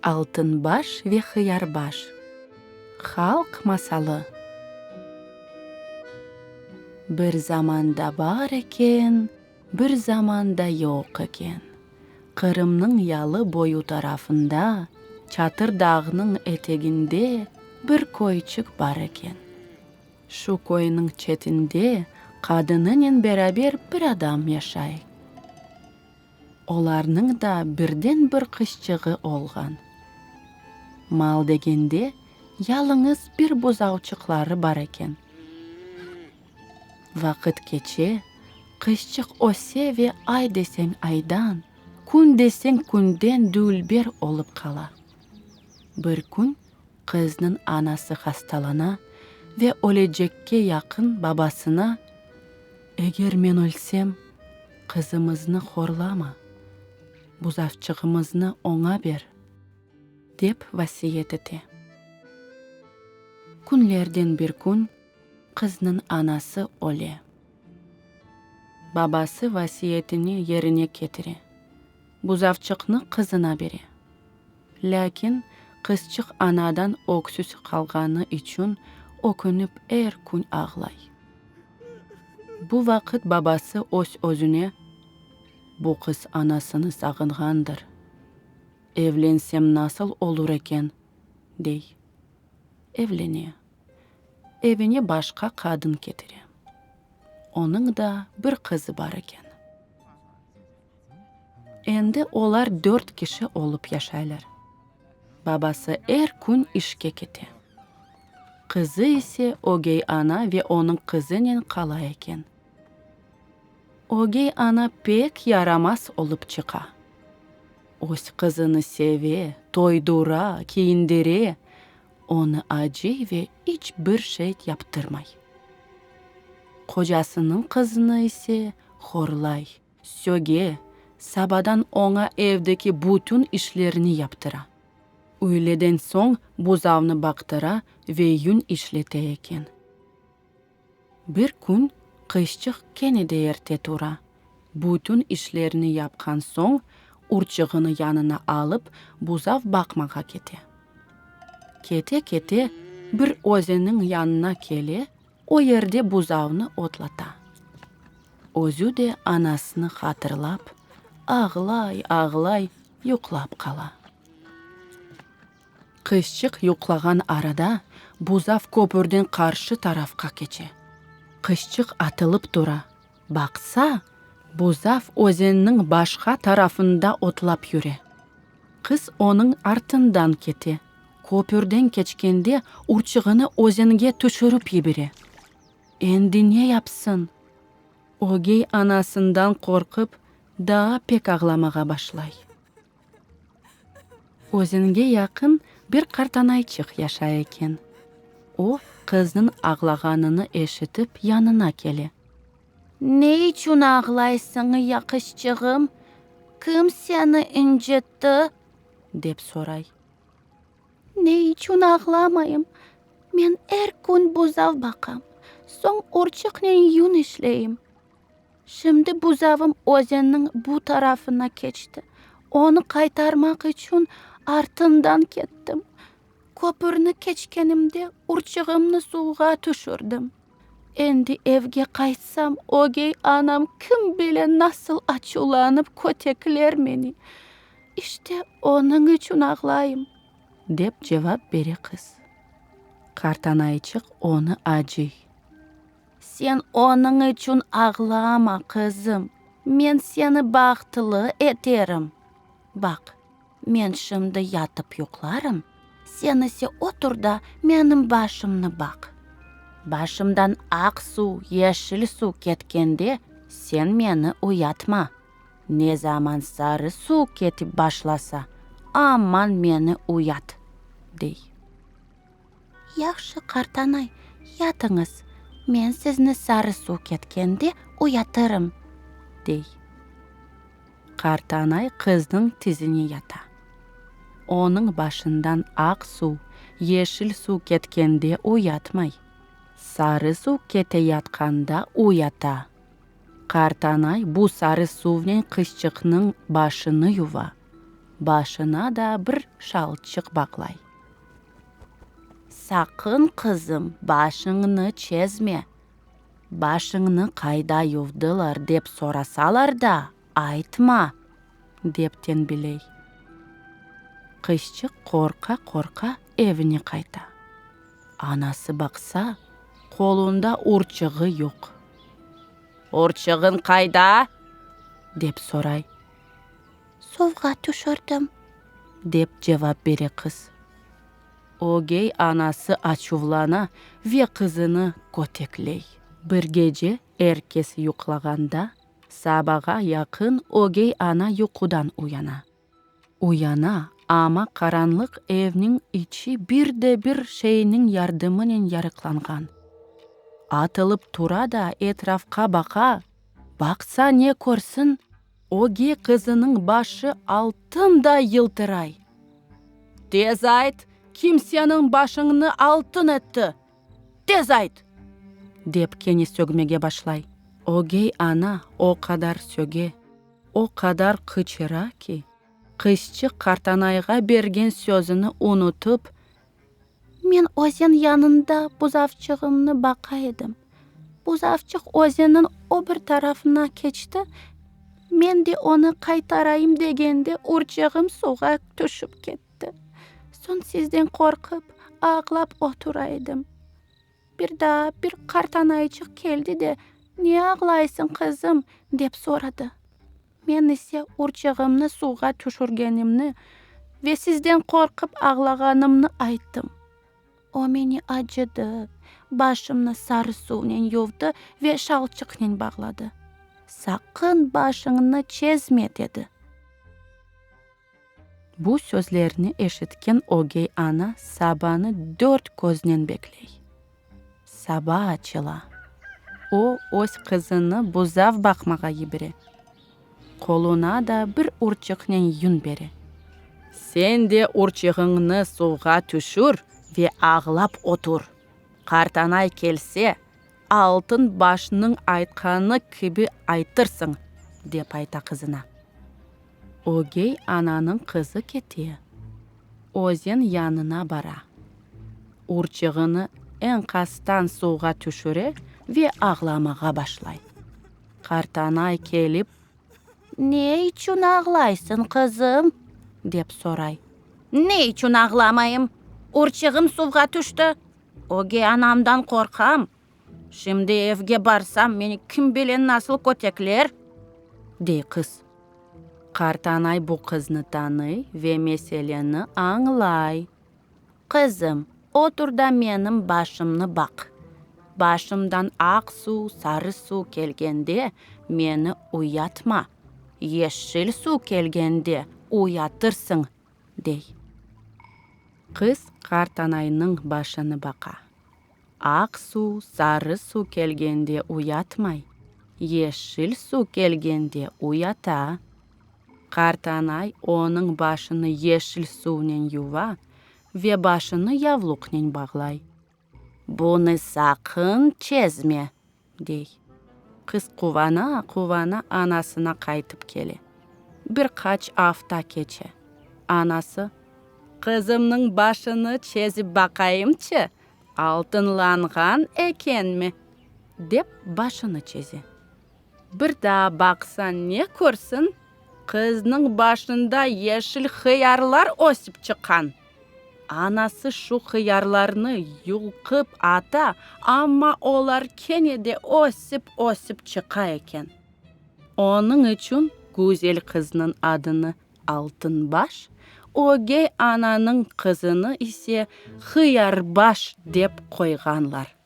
Altınbaş ve Hıyarbaş. Halq masalı. Bir zamanda bar eken, bir zamanda yoq eken, Qırımnıñ yalı boyu tarafında, Çatır Dağnıñ eteginde bir köyçik bar eken. Şu köyniñ çetinde qadınınen beraber bir adam yaşay. Olarnıñ da birden-bir qızçığı olğan. Mal degende, yalıñız bir buzavçıqları bar eken. Vaqıt keçe, qızçıq öse ve ay deseñ aydan, kün deseñ künden dülber olıp qala. Bir kün Qıznıñ anası hastalana ve ölecekke yaqın babasına, Eger men ölsem, qızımıznı horlama, buzavçığımıznı oña ber, dep vasiyet ete. Künlerden bir kün qıznıñ anası öle. Babası vasiyetini yerine ketire, buzavçıqnı qızına bere. Lâkin qızçıq anadan öksüz qalğanı içün ökünip er kün ağlay. Bu vaqıt babası öz-özüne, Bu qız anasını sağınğandır. Evlensem nasıl olur eken, dey. Evlene. Evine başqa qadın ketire. Onıñ da bir qızı bar eken. Endi olar dört kişi olıp yaşaylar. Babası er kün işke kete. Qızı ise ögey ana ve onıñ qızınen qala eken. Ögey ana pek yaramaz olıp çıqa. Öz qızını seve, toydura, kiyindire, onı acıy ve iç bir şey yaptırmay. Qocasınıñ qızını ise horlay. Söge, sabadan oña evdeki bütün işlerni yaptıra. Üyleden soñ buzavnı baqtıra ve yün işlete eken. Bir kün qızçıq kene de erte tura, bütün işlerini yapqan soñ, urçığını yanına alıp, buzav baqmağa kete. Kete-kete, bir özenniñ yanına kele, O yerde buzavnı otlata. Özü de anasını hatırlap, ağlay-ağlay yuqlap qala. Qızçıq yuqlağan arada buzav köpürden qarşı tarafqa keçe. Qızçıq atılıp tura, baqsa, buzav özenniñ başqa tarafında otlap yüre. Qız onıñ artından kete, köpürden keçkende urçığını özenge tüşürip yibere. Endi ne yapsın? Ögey anasından qorqıp, daa pek ağlamağa başlay. Özenge yaqın bir qartanayçıq yaşay eken. O, qıznıñ ağlağanını eşitip, yanına kele. Ne içün ağlaysıñ, ya qızçığım? Kim seni ıncıttı? dep soray. Ne içün ağlamayım? Men er kün buzav baqam, soñ urçıqnen yün işleyim. Şimdi buzavım özenniñ bu tarafına keçti. Onı qaytarmaq içün artından kettim. Köpürni keçkenimde urçığımnı suvğa tüşürdim. Endi evge qaytsam, ögey anam kim bile nasıl açuvlanıp kötekler meni. İşte, onıñ içün ağlayım, dep cevap bere qız. Qartanayçıq onı acıy. Sen onıñ içün ağlama, qızım, men seni bahtlı eterim. Baq, Men şimdi yatıp yuqlarım, sen ise otur da menim başımnı baq. Başımdan aq suv, yeşil suv ketkende, sen meni uyatma. Ne zaman sarı suv ketip başlasa, aman meni uyat, dey. Yahşı, qartanay, yatıñız, men sizni sarı suv ketkende uyatırım, dey. Qartanay qıznıñ tizine yata. Onıñ başından aq suv, yeşil suv ketkende uyatmay, sarı suv keteyatqanda uyata. Qartanay bu sarı suvnen qızçıqnıñ başını yuva. Başına da bir şalçıq bağlay. Saqın, qızım, başıñnı çezme, başıñnı qayda yuvdılar dep sorasalar da, aytma, dep tenbiley. Qızçıq qorqa-qorqa evine qayta. Anası baqsa, qolunda urçuğı yoq. Urçuğıñ qayda? dep soray. Suvğa tüşürdim, dep cevap bere qız. Ögey anası açuvlana ve qızını kötekley. Bir gece er kes yuqlağanda, sabağa yaqın ögey ana yuqudan uyana. Uyana, amma qaranlıq evniñ içi bir de bir şeyniñ yardımınen yarıqlanğan. Atılıp tura da etrafqa baqa, baqsa ne körsin, ögey qızınıñ başı altınday yıltıray. Tez ayt, kim seniñ başıñnı altın etti? Tez ayt! Dep kene sögmege başlay. Ögey ana o qadar söge, o qadar qıçıra ki, qızçıq qartanayğa bergen sözüni unutıp, Men özen yanında buzavçığımnı baqa edim. Buzavçıq özenniñ o bir tarafına keçti, men de onı qaytarayım degende urçığım suvğa tüşip ketti. Soñ sizden qorqıp, ağlap otura edim. Bir daa bir qartanayçıq keldi de, Ne ağlaysıñ, qızım, dep soradı. Men ise urçığımnı suvğa tüşürgenimni ve sizden qorqıp ağlağanımnı ayttım. O meni acıdı, başımnı sarı suvnen yuvdı ve şalçıqnen bağladı. Saqın başıñnı çezme, dedi. Bu sözlerni eşitken ögey ana sabanı dört köznen bekley. Saba açıla. O, öz qızını buzav baqmağa yibere. Qoluna da bir urçıqnen yün bere. Sen de urçığıñnı suvğa tüşür ve ağlap otur. Qartanay kelse, altın başnıñ aytqanı kibi aytırsıñ, dep ayta qızına. Ögey ananıñ qızı kete, özen yanına bara. Urçığını eñqastan suvğa tüşüre ve ağlamağa başlay. Qartanay kelip. Ne içün ağlaysıñ, qızım? dep soray. Ne içün ağlamayım? Urçığım suvğa tüşti. Ögey anamdan qorqam. Şimdi evge barsam, meni kim bile nasıl kötekler, dey qız. Qartanay bu qıznı tanıy ve meseleni añlay. Qızım, otur da menim başımnı baq. Başımdan aq suv, sarı suv kelgende, meni uyatma, yeşil suv kelgende uyatırsıñ, dey. Qız qartanaynıñ başını baqa. Aq suv, sarı suv kelgende uyatmay, yeşil suv kelgende uyata. Qartanay onıñ başını yeşil suvnen yuva ve başını yavluqnen bağlay. Bunı saqın çezme, dey. Qız quvana-quvana anasına qaytıp kele. Bir qaç afta keçe. Anası, Qızımnıñ başını çezip baqayımçı, altınlanğan ekenmi? dep başını çeze. Bir daa baqsa ne körsin, qıznıñ başında yeşil hıyarlar ösip çıqqan. Anası şu hıyarlarnı yulqıp ata, amma olar kene de ösip-ösip çıqa eken. Onıñ içün güzel qıznıñ adını Altınbaş, ögey ananıñ qızını ise Hıyarbaş dep qoyğanlar.